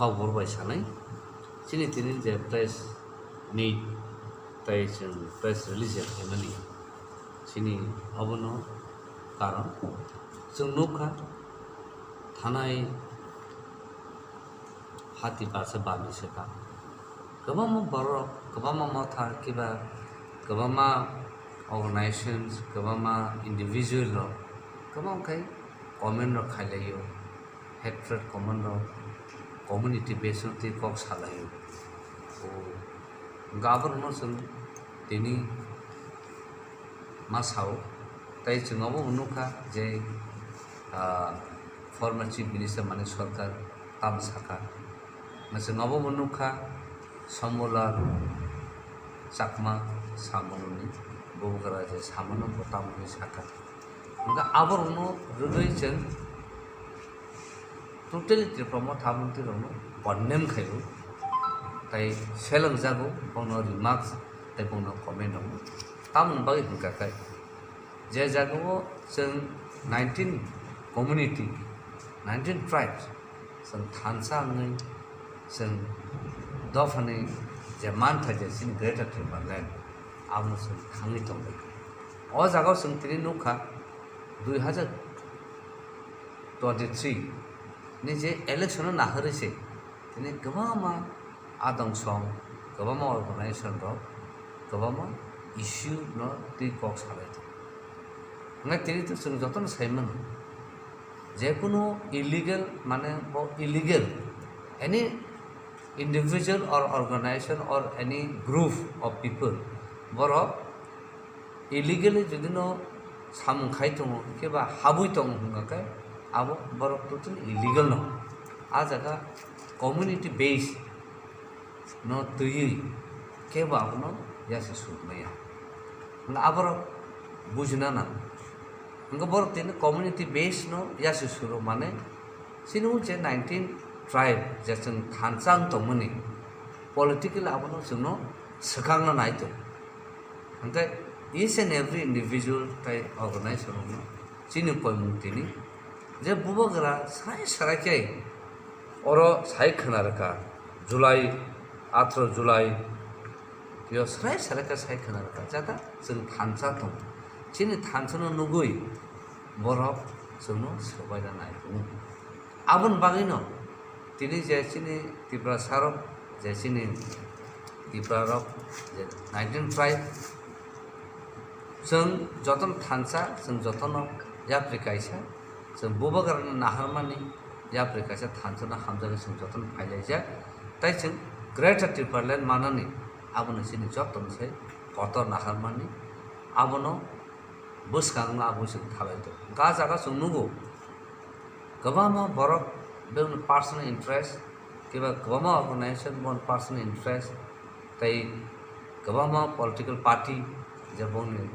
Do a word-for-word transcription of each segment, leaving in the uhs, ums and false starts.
Kokborok bai sanai, chini tini je press meet tei chwng press release ya khaimani, chini obono karon chwng nukha thanai hati barsa bami swkang. Kwbangma borok, kwbangma motha, kiba kwbangma organizations, kwbangma individual rok kwbang khai comment rok khailaio, hatred comment rok, community base rok twi kok salaio. O, hwnkhe aborokno chwng tini ma sao, tei chwng obo bo nukha je, ah, former Chief Minister Manik Sarkar tamo sakha. Chwng obo bo nukha Sombulal Chakma samununi bubagra je samuno bo tamo hwnwi sakha. Hwnkhe aborokno rwgwi chwng totally Tipra Motha mantri rokno condemn khaio, tei selengjago bono remarks tei bono comment rok. Tamoni bagwi hwnkha khe, je jagao chwng nineteen community, nineteen tribes, chwng thansa wngwi chwng dophani je mantha je chini Greater Tipraland, abono chwng thangwi tongwi. O jagao chwng tini nukha, dui hazar twenty-three ni je election o naharwi se tini kwbangma adong song, kwbangma organization rok, kwbangma issue no twi kok salai tongo. Hwnkhai tini to chwng jotono sai mano, jekunu illegal, mane bo illegal, any individual or organization or any group of people, borok illegally jodi no samung khai tongo, khe ba habwi tongo hwnkha khe, abo borok totally illegal no. A jaga community base no twiwi kebo abono yasi sur maya. Hwnkhe aborok bujina nang. Hwnkhe borok tini community base no yasi suro, mane chini o je nineteen tribe je chwng thansa wng tongmani, political abono chwngno swkangna nai tongo. Hwnkhe each and every individual tei organization rokno chini koimung tini je bubagra sai sarai khe oro sai khwna rwkha, July, atharo July yo sarai sarai khe sai khwna rwkha, jata chwng thansa tongo, chini thansano nugwi borok chwngno swbaina nai tongo. Aboni bagwino tini je chini Tiprasarok, je chini Tiprarok, je nineteen tribe, chwng jotono thansa, chwng jotono yapri kaisa, chwng bubagrano naharmani yapri kaisa thansano hamjagwi chwng jotono phailaijak. Tai chwng Greater Tipraland manani abono chini jotono sai kotor naharmani, abono bwskangno abo chwng thalai tongo. Hwnkhe ah jaga chwng nugo, kwbangma borok bini personal interest, kiba kwbangma organization boni personal interest, tei kwbangma political party, je bongni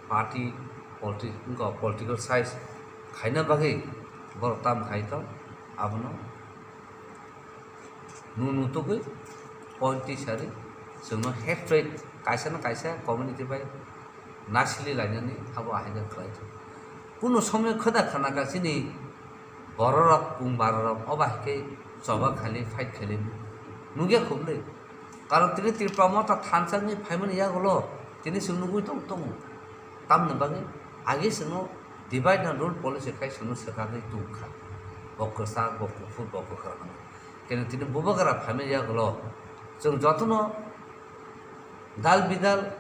party politi-, wngkha political size khaina bagwi borok tam khai tong, abono nunu tugwi point tisari chwngno hatred kaisa na kaisa community bai nasili lainani abo ahaikhe khlai tong. Kuno somoy khoda khana ka chini bororok, kung barorok, obo hai khe choba khali, fight khali nukya khobli. Karon tini Tipra Motha thansa wngwi phaimani yagulo tini chwng nugwi tong tongo. Tamni bagwi age chwngno divide and rule policy khai chwngno swkagwi tongkha. Bo kwchak, bo kuphur, bo kwkhwrang hwnwi. Keno tini bubagra phaimani yagulo chwng jotono dal bidal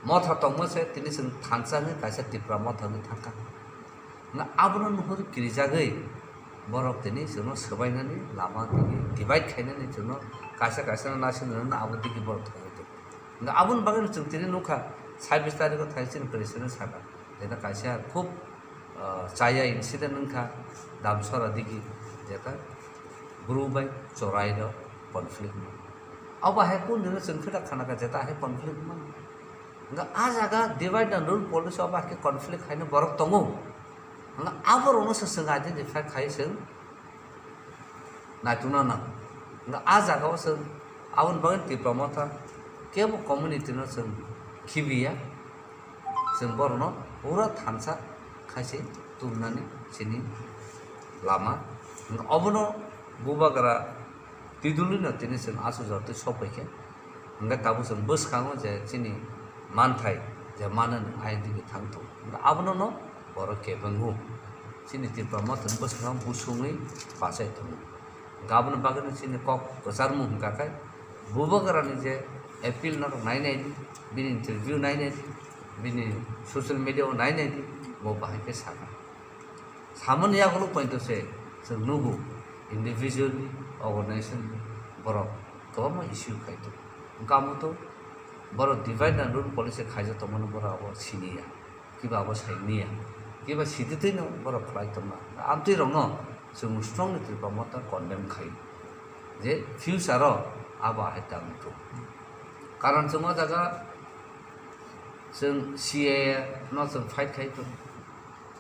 motha tongma se tini chwng thansa hwnwi kaisa Tipra Motha hwnwi thangkha. Na abono nuhur kirijagwi borok tini chwngno swbainani lama tini divide khainani chwngno kaisa kaisa no nasinani abo tiki borok thangwi tongo. Na aboni bagwi chwng tini nukha sabbish tarikh o thai chini president saka jeta kaisa khub, ah, chaya incident wngkha Damsora digi jeta bru bai chorai rok conflict. Abo hai kun dino chwng khe da khana ka jeta hai conflict man. Hwnkhe ah jaga divide and rule policy o bahai khe conflict haino borok tongo. Hwnkhe aborokno se chwng identify khai chwng naitukna nango. Hwnkhe ah jaga o chwng aboni bagwi Tipra Motha kebo community no chwng khibiya, chwng borokno pura thansa khaise tubunani chini lama. Hwnkhe obono Bubagra twidulino tini chwng aswk jora twi sok paikha. Hwnkhe tabuk chwng bwskango je chini manthai je manani I N D B thang tongo. Hwnkhe abono no borok kebengo. Chini Tipra Mothani bwskango busungwi bachai tongo. Hwnkhe aboni bagwino chini kok kwcharmung hwnkha khe Bubagrani je appeal norok nai nai di, bini interview nai nai di, bini social media o nai nai di, bo bahai khe sakha. Samani yagulo pointo se chwng nugo, individually, organization borok kwbangma issue khai tongo. Hwnkhe amo to borok divide and rule policy khaijak tongmani borok abo siniya, kiba abo sainiya, kiba sititwino borok khlai tongma. Amtwi rokno chwng strongly Tipra Motha condemn khai je future o abo ahai ta wngthok. Karon chwng o jaga chwng C A A no chwng fight khai tongo.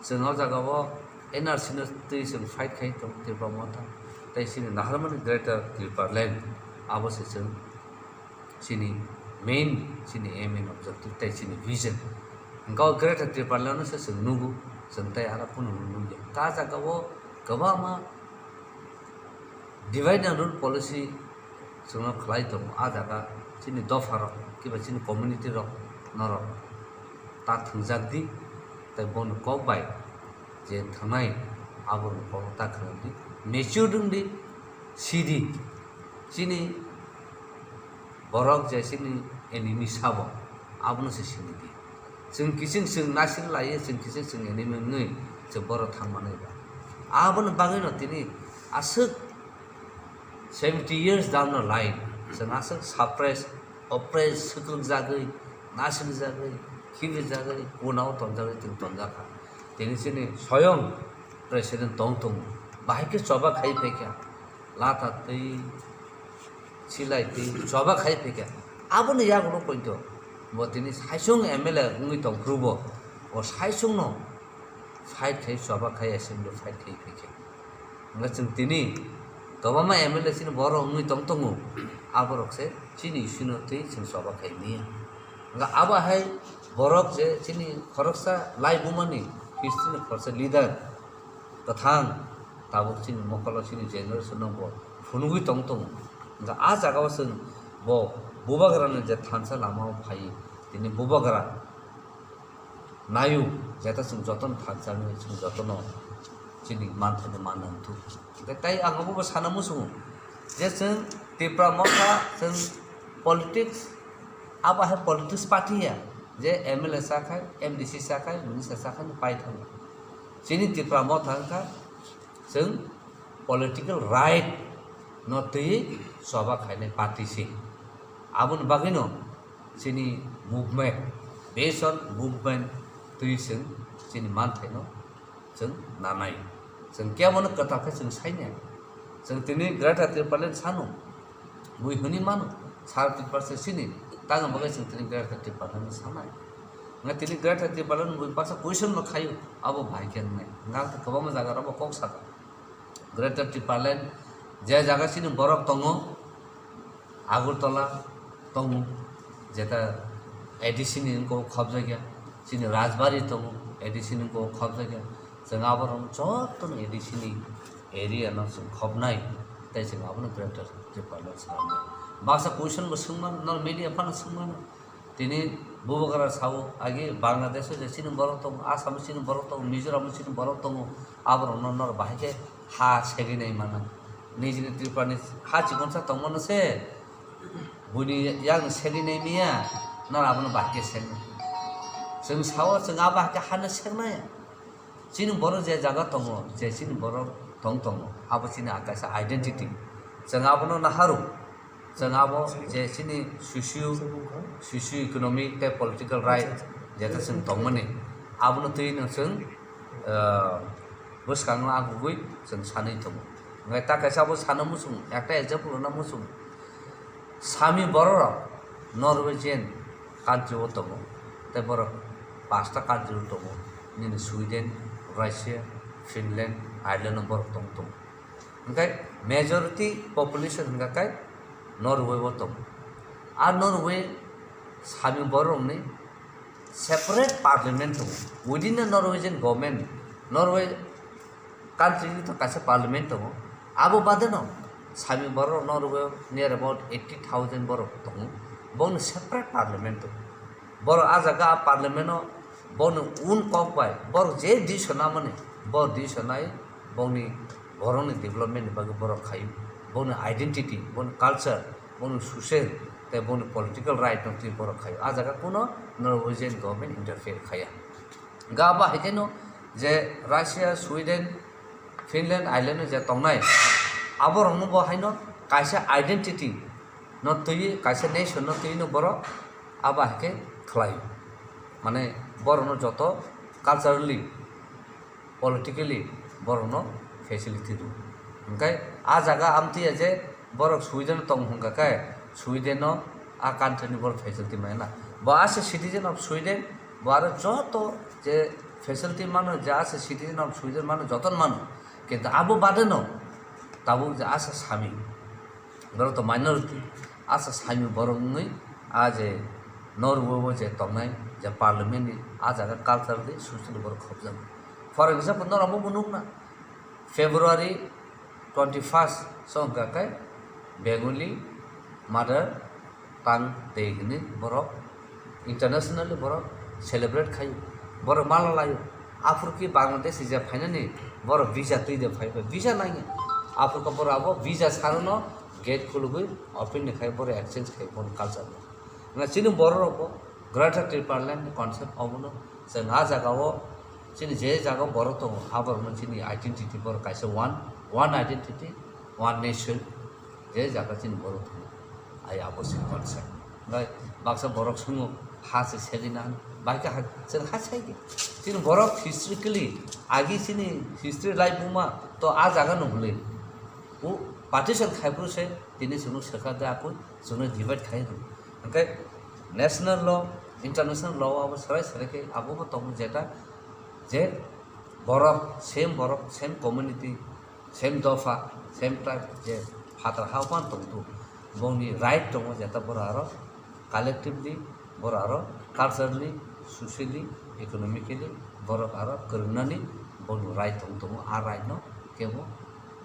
Chwng o jaga o N R C no twi chwng fight khai tongo Tipra Motha. Tei chini naharmani Greater Tipraland abo se chwng chini main, chini aim and objective tei chini vision. Hwnkhe o Greater Tipraland no se chwng nugo, chwng tei aro phano nukya. Ka jaga o kwbangma divide and rule policy chwngno khlai tongo. A jaga chini dopha rok kiba chini community rok norok ta thwngjak di, tei bono kok bai je thangnai aborokno kok ta khna di, mature wng di, sidi chini borok je chini enemy sabo abono se sini di. Chwng kiching chwng nasir laiyo, chwng kiching chwng enemy wngwi chwng borok thang manwi ba. Aboni bagwino tini aswk seventy years down the line chwng aswk suppress, oppress, swklugjagwi, nasirjagwi, khibijagwi, kunao tonjagwi chwng tonjakha. Tini chini soyong president tong tongo, bahai khe choba khai phaikha, latha twi, silai twi choba khai phaikha. Aboni yagulo poito bo tini saichung M L A wngwi tongphuru bo, bo saichungno fight khai choba khai assembly fight khai phaikha. Hwnkhe chwng tini kwbangma M L A chini borok wngwi tong tongo, aborok se chini issue no twi chwng choba khai manya. Hwnkhe abo hai borok je chini khoroksa laibumani history ni khoroksa leader kwthang tabuk chini mokolo chini generation no bo phunugwi tong tongo. Hwnkhe a jaga o chwng bo Bubagrani je thansa lama o phai tini Bubagra naio, jeta chwng jotono thansa wngwi chwng jotono chini manthaino manna wngthok. Hwnkhe tei ang obo bo sana muchungo je chwng Tipra Motha chwng politics, abo hai politics party ya je M L A chakhai, M D C chakhai, minister chakhai no paithango. Chini Tipra Motha wngkha chwng political right no twi choba khainai party se. Aboni bagwino chini movement, based on movement twi chwng chini manthaino chwng nanai. Chwng kebono kwtal khe chwng sainai. Chwng tini Greater Tipraland sano, bui hwnwi mano, sara Tiprasa chini, tamo bagwi chwng tini Greater Tipraland sanai. Nga tini Greater Tipraland bui baksa question bo khaio, abo bahai khe wngnai. Nga kwbangma jaga rok bo kok saka. Greater Tipraland je jaga chini borok tongo, Agartala tongo, jeta A D C ni wngkok khobjakya, chini Rajbari tongo, A D C ni wngkok khobjakya, chwng aborok jotono A D C ni area no chwng khobnai, tei chwng abono Greater Tipraland swnamnai. Baksa question bo swngmano, nor media phano swngmano, tini Bubagra sao, agi Bangladesh o je chini borok tongo, Assam o chini borok tongo, Mizoram o chini borok tongo, aborokno nor bahai khe ha segwi nai mano. Nijini Tripura ni ha chikonsa tongmano se, buini yang segwi nai miya, nor abono bahai khe segwi. Chwng sao, chwng abo hai khe hano segnai. Chini borok je jaga tongo, je chini borok tong tongo, abo chini kaisa identity. Chwng abono naharu, chwng abo je chini socio, socio economic tei political right jeta chwng tongmani, abono twino chwng, ah, bwskango agugwi chwng sanwi tongo. Hwnkhe ta kaisa abo sana muchung, ekta example rwna muchung. Sami bororok Norwegian country o tongo, tei borok pasta country o tongo, nini Sweden, Russia, Finland, Ireland o borok tong tongo. Hwnkhe majority population hwnkha khe Norway o tongo. A Norway sami bororokni separate parliament tongo. Within the Norwegian government, Norway country ni to kaisa parliament tongo. Abo badeno sami borok norok near about eighty thousand borok tongo, bongni separate parliament tongo. Borok a jaga a parliament o bongni un kok bai borok je decision namani, borok decision nai bongni borokni development ni bagwi borok khaio, bongni identity, bongni culture, bongni social tei bongni political right no twi borok khaio. A jaga kuno Norwegian government interfere khaiya. Ga ba hai khe no je Russia, Sweden, Finland island o je tongnai, aborokno bo haino kaisa identity no twiwi, kaisa nation no twiwi no borok abo hai khe khlai. Mane borokno joto culturally, politically borokno facility rw. Hwnkhe a jaga amtwi ya je borok Sweden tong hwnkha khe Sweden no a country ni borok facility maya na. Bo ase citizen of Sweden, bo aro joto je facility mano, je ase citizen of Sweden mano, jotono mano. Kintu abo bade no tabuk je asa sami, borok to minority, asa sami borok wngwi a je Norway o je tongnai je parliament ni a jaga culture di social borok khobjak. For example, norok bo nukna February twenty first so hwnkha khe Bengali mother tang tei hwnwi borok internationally borok celebrate khaio, borok mala laio. Aphuru khe Bangladesh je phainani borok visa twi de phai, visa nangya. Aphuru khe borok abo visa sarono gate khulugwi open ni khai borok exchange khai borok culture no. Na chini borok rok bo Greater Tipraland ni concept obono chwng a jaga o chini je jaga o borok tongo, a borok no chini identity borok kaisa one, one identity, one nation. Je jaga chini borok thangwi, ai abo se concept. Bai baksa borok sungo, ha se segwi na hwn, bai khe ha, chwng ha sai di. Chini borok historically, agi chini history lai buma, to a jaga no hwnwi. U partition khai phuru se, tini chwngno swkar de akui, chwngno divide khai rw. Hwnkhe national law, international law abo sarai sarai khe abo bo tongo jeta, je borok, same borok, same community, same dopha, same tribe, je phatar ha o phano tongthu, bongni right tongo, jeta borok aro collectively, borok aro culturally, socially, economically, borok aro kwrwngnani bongni right tong tongo, a right no kebo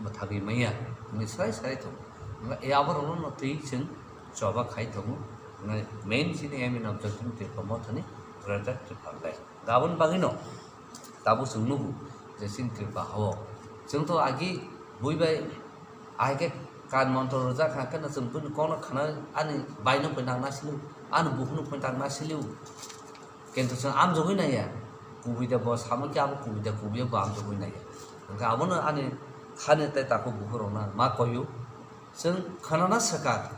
mwthagwi manya hwnwi sai sai tongo. Hwnba e aborokno no twi chwng choba khai tongo, hwnwi main chini aim and objective ni twi promote thani Greater Tipraland. Aboni bagwino tabuk chwng nugo je chini Tripura ha-o. Chwng to agi bui bai ahai khe kan montro rwjak kha, hwnkhe no chwng buini kokno khna ani bai no phaina nang na siliu, ani bukhuk no phaina nang na siliu. Kintu chwng amjogwi naiya, kubui da bo samo khe abo kubui da kubui bo amjogwi naiya. Hwnkhe abono ani hani tei takhuk bukhuk rokno ma koiyo. Chwng khnana swkang,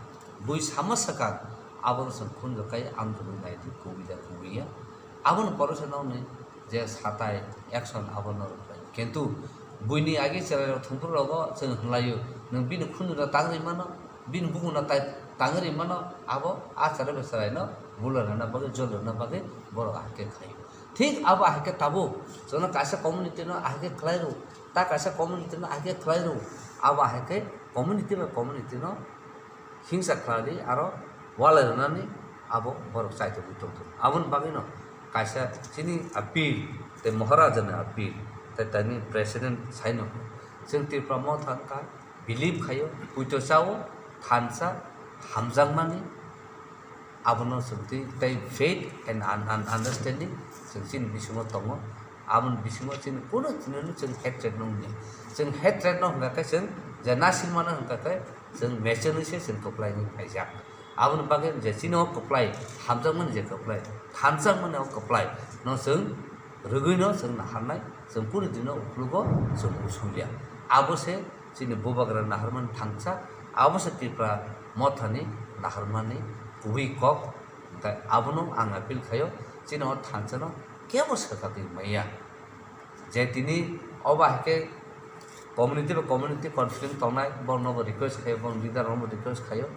bui sama swkang, abono chwng khunju khai amjogwi nai di, kubui da kubui ya. Aboni pore se nokni je satai action abono rwkhlai. Kintu buini agi chwrairok thwngphuru rogo chwng hwnlaio, nwng bini khunju no tangwi mano, bini bukung no tai tangwi mano, abo a chwrai bai chwraino bulai rwna bagwi, jol rwna bagwi borok ahai khe khlaio. Thik abo ahai khe tabuk chwngno kaisa community no ahai khe khlai rw, ta kaisa community no ahai khe khlai rw, abo ahai khe community bai community no hingsa khlai aro walai rwnani abo borok chaitogwi tongthok. Aboni bagwino kaisa chini appeal tei Maharaja ni appeal tei tini president saino chwng Tripura Motha wngkha believe khaio, puito chao, thansa hamjakmani, abono chwng twi tei faith and un-, un-, understanding chwng chini bisingo tongo. Aboni bisingo chini kuno chini chwng hatred no wngya. Chwng hatred no hwnkha khe chwng je nasilmano hwnkha khe chwng mechengwi se chwng kwplai wngwi phaijak. Aboni bagwi je chini o kwplai, hamjakmani je kwplai, thanjakmani o kwplai no chwng rwgwino chwng naharnai, chwng kunu dino uklogo chwng usungya. Abo se chini bubagra naharmani thangsa, abo se Tripura Mothani naharmani kubui kok. Hwnkhe abono ang appeal khaio, chini o thansano kebo swkakwi manya. Je tini obo hai khe community bai community conflict tongnai, borokno bo request khaio, borok leader rokno bo request khaio,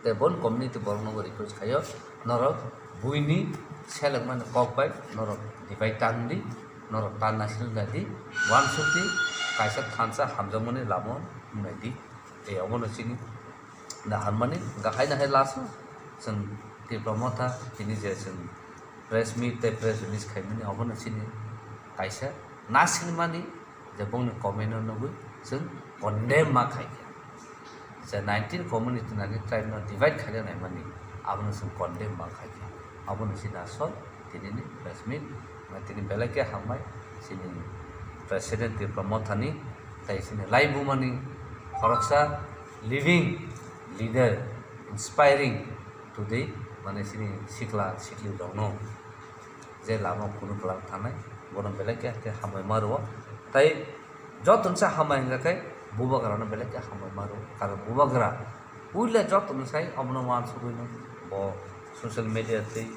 tei bon community borokno bo request khaio, norok buini selengmani kok bai norok divide tang di, norok ta naising nai di, uansukdi kaisa thansa hamjakmani lama wngnai di, tei obono chini naharmani, hwnkha haino hai last o chwng Tipra Motha tini je chwng press meet tei press release khaimani, obono chini kaisa nasilmani je bongni comment no nugwi chwng condemn ma khai kha. Je nineteen community nani tribe no divide khaina naimani, abono chwng condemn ma khai kha. Abono chini asol tinini press meet, tini belai khe hambai chini President Tipra Mothani, tai chini laibumani khoroksa living leader, inspiring to the, mane, chini sikla sikli rokno je lama phunuk kwlak thanai, bono belai khe khe hambai ma rwo. Tai joto ni sa hambai hwnga khe bubagra no belai khe hambai ma rwo, karon bubagra puila joto ni sai omono uansugwi no bo social media tei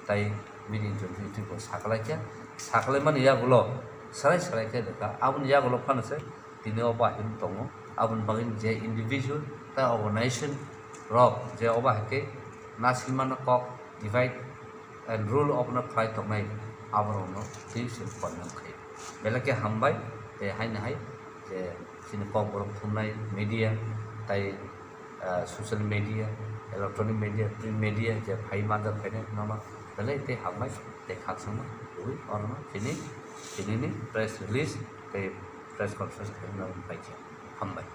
tai media interview twi bo saklai kha, saklai mani yagulo sarai sarai khe rwkha, aboni yagulo phano se tini o bahai tongo. Aboni bagwi je individual tei organization rok je o bahai khe nasilmano kok divide and rule abono khlai tongnai, aborokno twi se condemn khaio. Belai khe hambai, tei haino hai je chini kokborok thumnai media tei, ah, social media, electronic media, print media je phai manjak phainai, nono belai tei hambai tei khakchangma kwrwi orono chini, chinini press release tei press conference khaina paikha. Hambai.